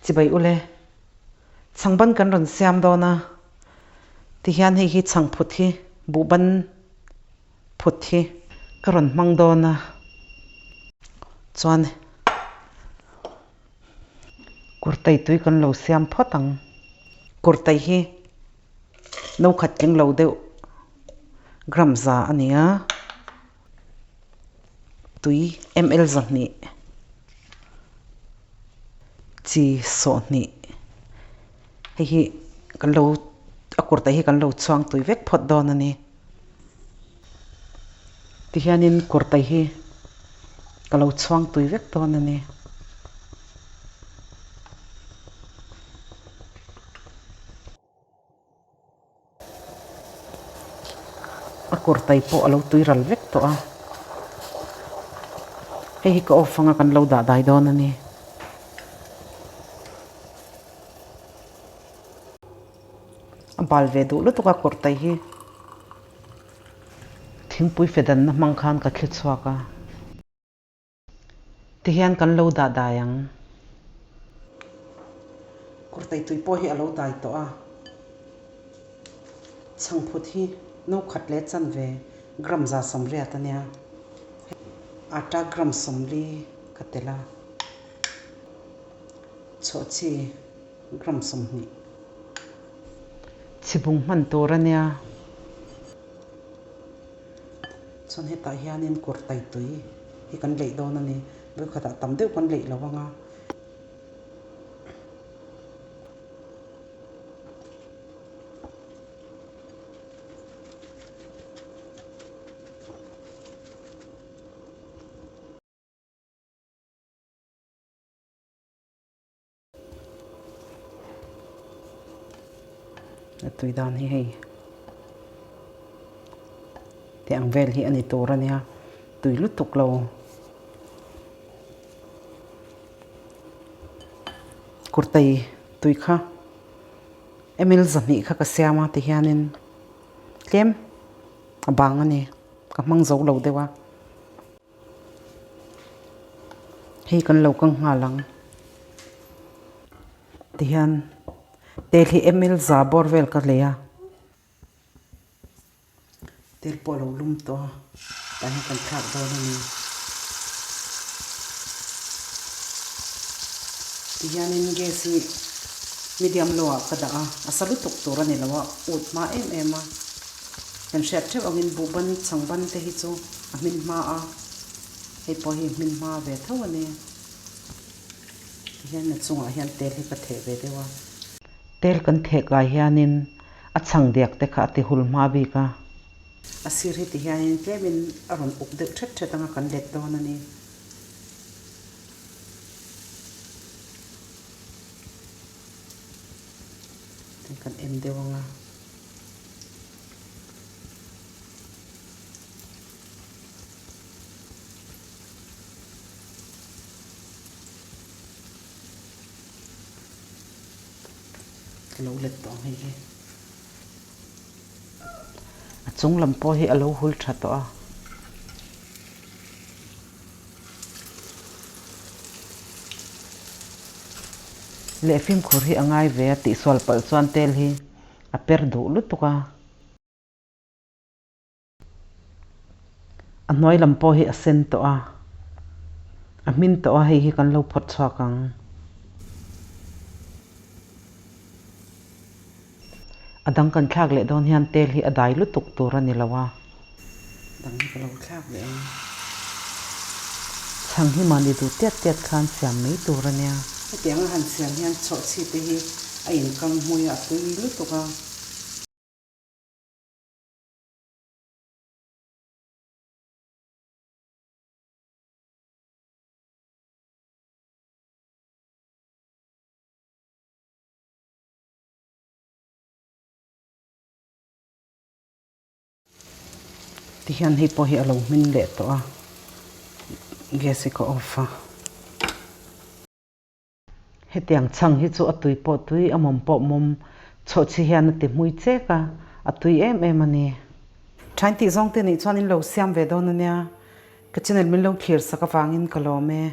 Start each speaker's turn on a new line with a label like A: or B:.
A: Chibai ule, chhangban kan rawn siam dawn a, tihian hei hi chhangphut hi buhban phut hi ka rawn hmang dawn a, chuan kurtai tui kan lo siam phawt ang. Kurtai hi no khat tling lo deuh gram za a ni a. Tui ml 200 chi 20 hei hi kan lo a kurta hi kan lo chhuang tui vek phawt dawn a ni. Tihianin kurta hi ka lo chhuang tui vek dawn a ni. A kurtai pawh a lo tui ral vek tawh a, hei hi ka off anga kan lo dah dai dawn a ni. A bal ve duh lutuk a kurtai hi thingpui fe danna hmang khan ka thli chhuak a. Tihian kan lo dah dai ang. Kurtai tui pawh hi a lo dai tawh a. Chhangphut hi no khat leh chanve gram 180 a nia. Atta gram 40 ka tel a. Chhawhchhi gram 20. Chhibung hman tur a nia. Chuan hetah hianin kurtai tui hi kan leih dawn a ni. Vawikhatah tam deuh kan leih lo ang a. A tui dan hi hei tih ang vel hi a ni tur a nia tui lutuk lo kurtai tui kha ml 200 kha ka siam a tihianin tlem a bang a ni ka hmang zo lo deuh a. Hei kan lo kang nghal ang. Tihian tel hi ml za bawr vel ka lei a. Tel pawh a lo lum tawh a, tah hian kan thlak dawn a ni. Tihianin gas hi medium low ah ka dah a, a sa lutuk tur a ni lo a, ut hma em em a. Kan hriat theuh angin buhban chhangban te hi chu a hmin hma a, hei pawh hi hmin hma ve tho a ni. Tihian a chungah hian tel hi ka theh ve deuh a. Tel kan theh kai hianin a chhang diak te kha a ti hul hma bik a. A sir hi tihianin tlemin a rawn uk deuh thet thet anga kan let dawn a ni. Tin kan en deuh anga. Ka lo let tawh ang hei hi. A chung lam pawh hi a lo hul tha tawh a. Leh fimkhur hi a ngai ve a tihsual palh chuan tel hi a per duh lutuk a. A hnuai lam pawh hi a sen tawh a, a hmin tawh a, hei hi kan lo phawt chhuak ang. A dang kan thlak leh dawn hian tel hi a dai lutuk tur a ni lo a. Dang hi ka lo thlak leh ang. Chhang hi mahni duh tiat tiat khan siam mai tur a nia. Hetiang a han siam hian chhawhchhi te hi a inkang hmui a, a tui lutuk a. Tihian hei pawh hi a lo hmin leh tawh a, gas hi ka off a. Hetiang chhang hi chu a tui pawh tui, a mawm pawh mawm chhawhchhi hian a ti hmui chek a, a tui em em a ni. Thain tih zawng te nih chuan in lo siam ve dawn a nia, ka channel min lo thlir sak avangin ka lawm e.